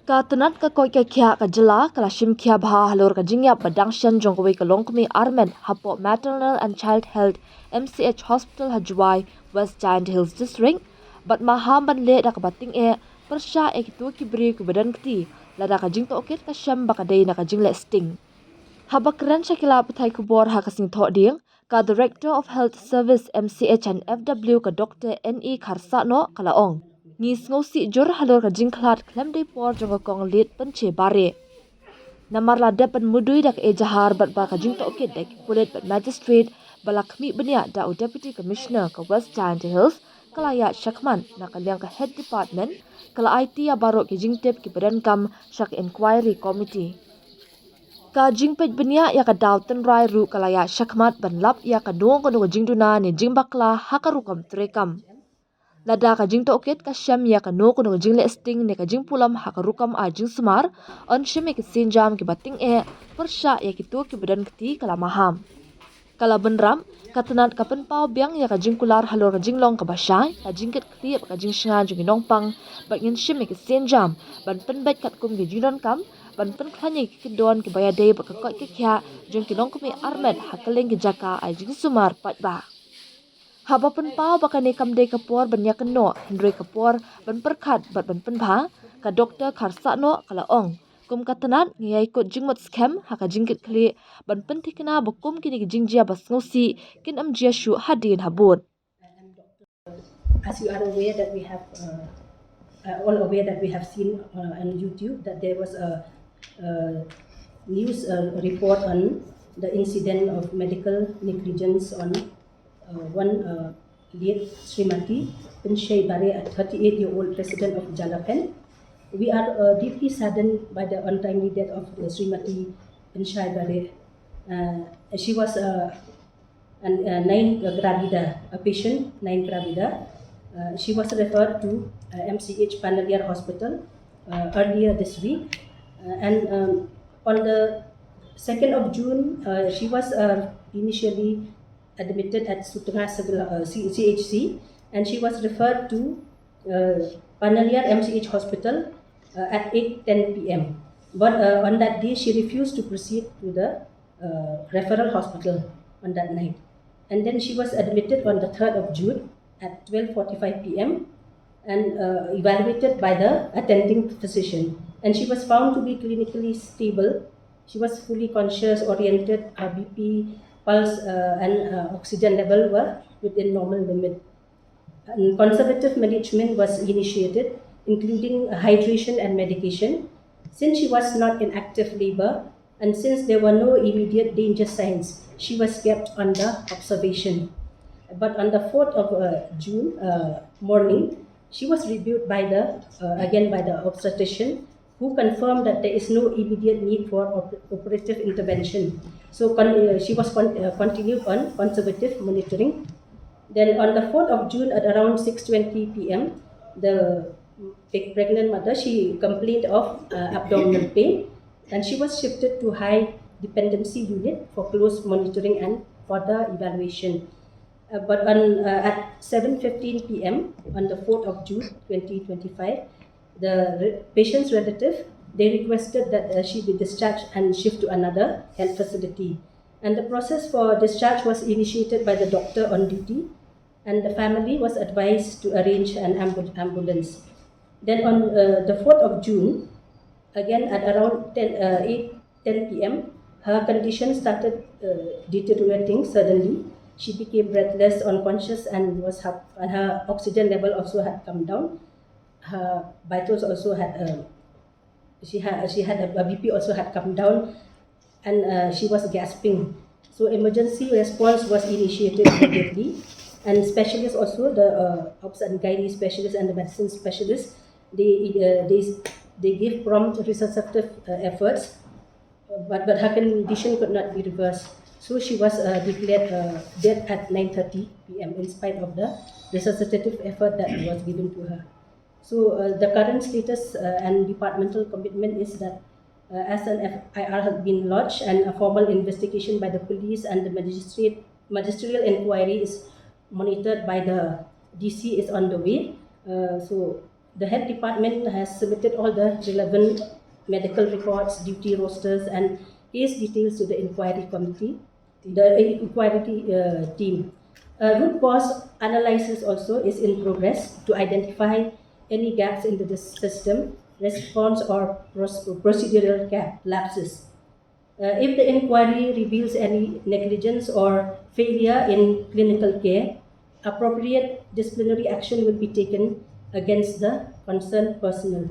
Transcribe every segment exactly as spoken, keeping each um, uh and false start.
Ka tnat ka koit ka khiah ka jylla ka la shim khia bha halor ka jingïap ba dang shen jong kawei ka longkmie armet hapoh Maternal and Child Health M C H Hospital ha Jowai, West Jaintia Hills District, bad maham ban leh da kaba tyngeh pyrshah ïa kito ki briew kiba don kti, lada ka jingtohkit ka shem ba ka dei na ka jingleh sting. Haba kren sha ki lad pathai khubor ha ka sngi Thohdieng, ka Director of Health Service M C H and F W ka Doctor N E Kharsahnoh ka la ong, ngi sngewsih jur halor ka jingkhlad khlem dei por jong ka kong Liet Pynche Bareh. Namar la dep ban mudui da ka ejahar bad ba ka jingtohkit da ki pulit bad magistrate ba la khmih bniah da u Deputy Commissioner ka West Jaintia Hills ka la ïaid shakhmat na ka liang ka Head Department, ka la aiti ïa baroh ki jingtip kiba donkam sha ka Inquiry Committee. Ka jingpeit bniah ïa ka daw tynrai ruh ka la ïaid shakhmat ban lap ïa kano kano ka jingduna ne jingbakla ha ka rukom treikam. Lada ka jingtohkit ka shem ïa kano kano ka jingleh sting ne ka jingpulom ha ka rukom ai jingsumar, yn shim ïa ki sienjam kiba tyngeh pyrshah ïa kito kiba don kti ka la maham. Ka la bynrap, ka tnat ka pynpaw biang ïa ka jingkular halor ka jinglong kaba shai, ka jingkitkhlieh bad ka jingshngaiñ jong ki nongpang, bad ngin shim ïa ki sienjam ban pynbeit katkum ki jingdonkam ban pynkhlaiñ ïa ki kyndon kiba ïadei bad ka koit ka khiah jong ki longkmie armet ha kylleng ki jaka ai jingsumar paidbah. Haba pynpaw ba kane kam dei ka por ban ïakynnoh hynrei ka por ban pyrkhat bad ban pynbha, ka Doctor Kharsahnoh ka la ong, kum ka tnat ngi ïai kut jingmut skhem ha ka jingkitkhlieh ban pynthikna ba kum kine ki jingjia ba sngewsih kin ym jia shuh hadien habud. As you are aware that we have, uh, uh, all aware that we have seen, uh, on YouTube that there was a, uh, news, uh, report on the incident of medical negligence on, uh, one, uh, late Srimati Pynshai Bareh, a thirty-eight-year-old resident of Jalapen. We are, uh, deeply saddened by the untimely death of the Srimati Pynshai Bareh. Uh, she was, uh, and, uh, nine, uh, gravida, a patient, nine gravida. Uh, she was referred to, uh, M C H Panaliar Hospital, uh, earlier this week. Uh, and, um, on the second of June, uh, she was, uh, initially admitted at Sutnga Civil, uh, C-, C H C, and she was referred to, uh, Panaliar M C H Hospital, uh, at eight ten P M. But, uh, on that day, she refused to proceed to the, uh, referral hospital on that night. And then she was admitted on the third of June at twelve forty-five P M and, uh, evaluated by the attending physician. And she was found to be clinically stable. She was fully conscious, oriented, her B P, pulse, uh, and, uh, oxygen level were within normal limit. And conservative management was initiated, including hydration and medication. Since she was not in active labor, and since there were no immediate danger signs, she was kept under observation. But on the fourth of, uh, June, uh, morning, she was reviewed by the, uh, again by the obstetrician, who confirmed that there is no immediate need for op-, operative intervention. So con-, uh, she was con-, uh, continued on conservative monitoring. Then on the fourth of June at around six twenty P M, the pre-, pregnant mother, she complained of, uh, abdominal pain, and she was shifted to high dependency unit for close monitoring and further evaluation. Uh, but on, uh, at seven fifteen P M on the fourth of June twenty twenty-five, the re-, patient's relative, they requested that, uh, she be discharged and shift to another health facility. And the process for discharge was initiated by the doctor on duty, and the family was advised to arrange an ambu-, ambulance. Then on, uh, the fourth of June, again at around ten, uh, eight ten P M, her condition started, uh, deteriorating suddenly. She became breathless, unconscious, and was ha-, and her oxygen level also had come down. Her vitals also had, uh, she had, she had a, a B P also had come down, and, uh, she was gasping. So emergency response was initiated immediately, and specialists also, the, uh, obs and gynae specialist and the medicine specialist, they, uh, they, they gave prompt resuscitative, uh, efforts, but, but her condition could not be reversed. So she was, uh, declared, uh, dead at nine thirty P M in spite of the resuscitative effort that was given to her. So, uh, the current status, uh, and departmental commitment is that, uh, as an F I R has been lodged and a formal investigation by the police and the magistrate, magisterial inquiry is monitored by the D C is on the way. Uh, so, The health department has submitted all the relevant medical records, duty rosters, and case details to the inquiry committee, the inquiry uh, team. A root cause analysis also is in progress to identify any gaps in the system response or procedural lapses. Uh, if the inquiry reveals any negligence or failure in clinical care, appropriate disciplinary action will be taken against the concerned personnel.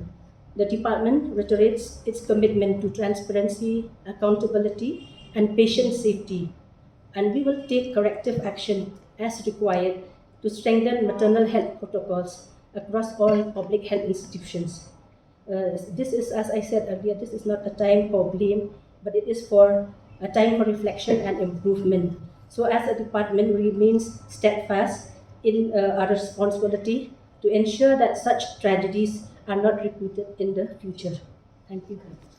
The department reiterates its commitment to transparency, accountability, and patient safety, and we will take corrective action as required to strengthen maternal health protocols across all public health institutions. Uh, this is, as I said earlier, this is not a time for blame, but it is for a time for reflection and improvement. So, as a department, we remain steadfast in uh, our responsibility to ensure that such tragedies are not repeated in the future. Thank you.